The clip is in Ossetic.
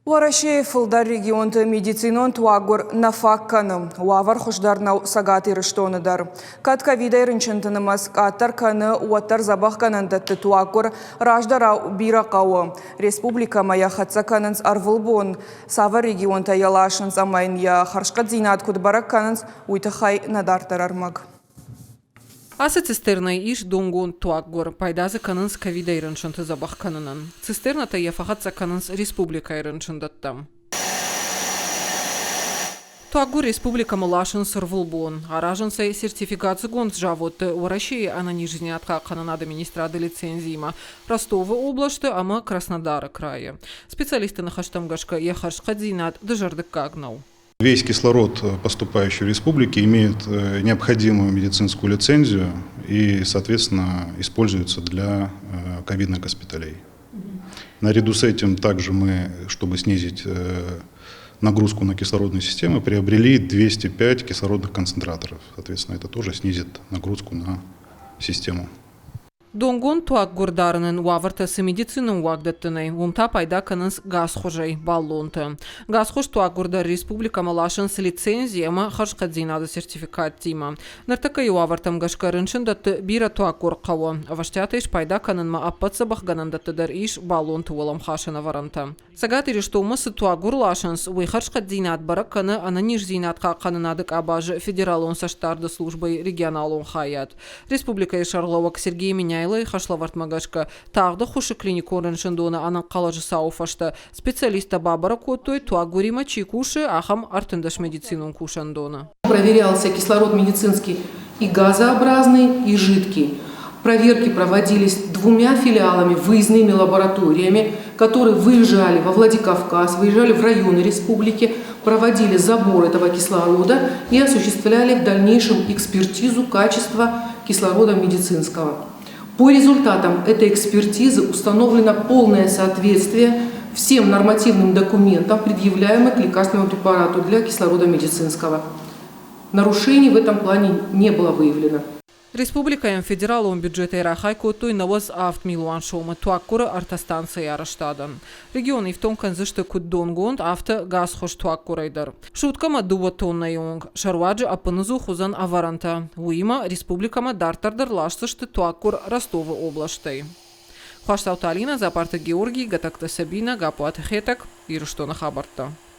Уӕрӕсейы фылдӕр регионты медицинон туаггуыр нӕ фаг кӕны. Уавӕр хуыздӕр нӕу Цӕгат Ирыстоны дӕр. Кӕд ковидӕй рынчынты нымӕц къаддӕр кӕны, уӕддӕр дзӕбӕхгӕнӕндӕтты туаггуыр раздӕрау бирӕ хъӕуы. Республикӕмӕ йӕ хӕццӕ кӕнынц ӕрвылбон. Цавӕр регионтӕ йӕ ласынц ӕмӕ йын йӕ хӕрзхъӕддзинад куыд бӕрӕг кӕнынц, уый тыххӕй нӕ дарддӕр ӕрмӕг. Ацы цистернӕйы ис донгонд туаггуыр, пайда дзы кӕнынц ковидӕй рынчынты дзӕбӕх кӕнынӕн. Цистернӕтӕ йӕ фӕхӕццӕ кӕнынц республикӕйы рынчындӕттӕм. Туаггуыр республикӕмӕ ласынц ӕрвылбон. Аразынц ӕй сертификацигонд заводты Уӕрӕсейы ӕнӕниздзинад хъахъхъӕнынады министрады лицензиимӕ Ростовы областы ӕмӕ Краснодары крайы. Специалистты ныхӕстӕм гӕсгӕ йӕ хӕрзхъӕддзинад дызӕрдыггаг нӕу. Весь кислород, поступающий в республике, имеет необходимую медицинскую лицензию и, соответственно, используется для ковидных госпиталей. Наряду с этим также мы, чтобы снизить нагрузку на кислородную систему, приобрели 205 кислородных концентраторов. Соответственно, это тоже снизит нагрузку на систему. Донгонд туаггуыр дарынӕн уавӕртӕ цы медицинон уагдӕтты нӕй, уым та пайда кӕнынц газхуызӕй баллонты. Газхуыз туаггуыр дӕр республикӕмӕ ласынц лицензи ӕмӕ хӕрзхъӕддзинады сертификаттимӕ. Ныртӕккӕйы уавӕртӕм гӕсгӕ рынчындӕтты бирӕ туаггуыр хъӕуы. Ӕвӕстиатӕй спайда кӕнынмӕ ӕппӕт дзӕбӕхгӕнӕндӕтты дӕр ис баллонты уӕлӕмхасӕн ӕвӕрӕнтӕ. Цӕгат Ирыстонмӕ цы туаггуыр ласынц, уый хӕрзхъӕддзинад бӕрӕг кӕны ӕнӕниздзинад хъахъхъӕнынады къабазы федералон цӕстдарды службӕйы регионалон хайад. Республикӕйы сӕргълӕууӕг Сергей Меняйлойы хӕслӕвӕрдмӕ гӕсгӕ тагъд ӕххуысы клиникон рынчындоны ӕнӕнхъӕлӕджы цауы фӕстӕ специалисттӕ бабӕрӕг кодтой, туаггуыримӕ чи кусы, ахӕм 13 медицинон кусӕндоны. Проверялся кислород медицинский и газообразный, и жидкий. Проверки проводились двумя филиалами, выездными лабораториями, которые выезжали во Владикавказ, выезжали в районы республики, проводили забор этого кислорода и осуществляли в дальнейшем экспертизу качества кислорода медицинского. По результатам этой экспертизы установлено полное соответствие всем нормативным документам, предъявляемым к лекарственному препарату для кислорода медицинского. Нарушений в этом плане не было выявлено. Республикӕйӕн федералон бюджетӕй рахай кодтой 97 милуан сомы туаггуыры ӕртӕ станцӕйы арӕзтадӕн. Регион ифтонг кӕндзысты куыд донгонд, афтӕ газхуыз туаггуырӕй дӕр. Суткӕмӕ дыууӕ тоннӕйы онг сӕ руаджы ӕппыныдзух уыдзӕн ӕвӕрӕнтӕ. Уыимӕ республикӕмӕ дарддӕр дӕр ласдзысты туаггуыр Ростовы областӕй. Хуасдзауты Алинӕ, Дзапарты Георгий, Гатӕгты Сабинӕ, Гаппуаты Хетӕг, Ирыстоны хабӕрттӕ.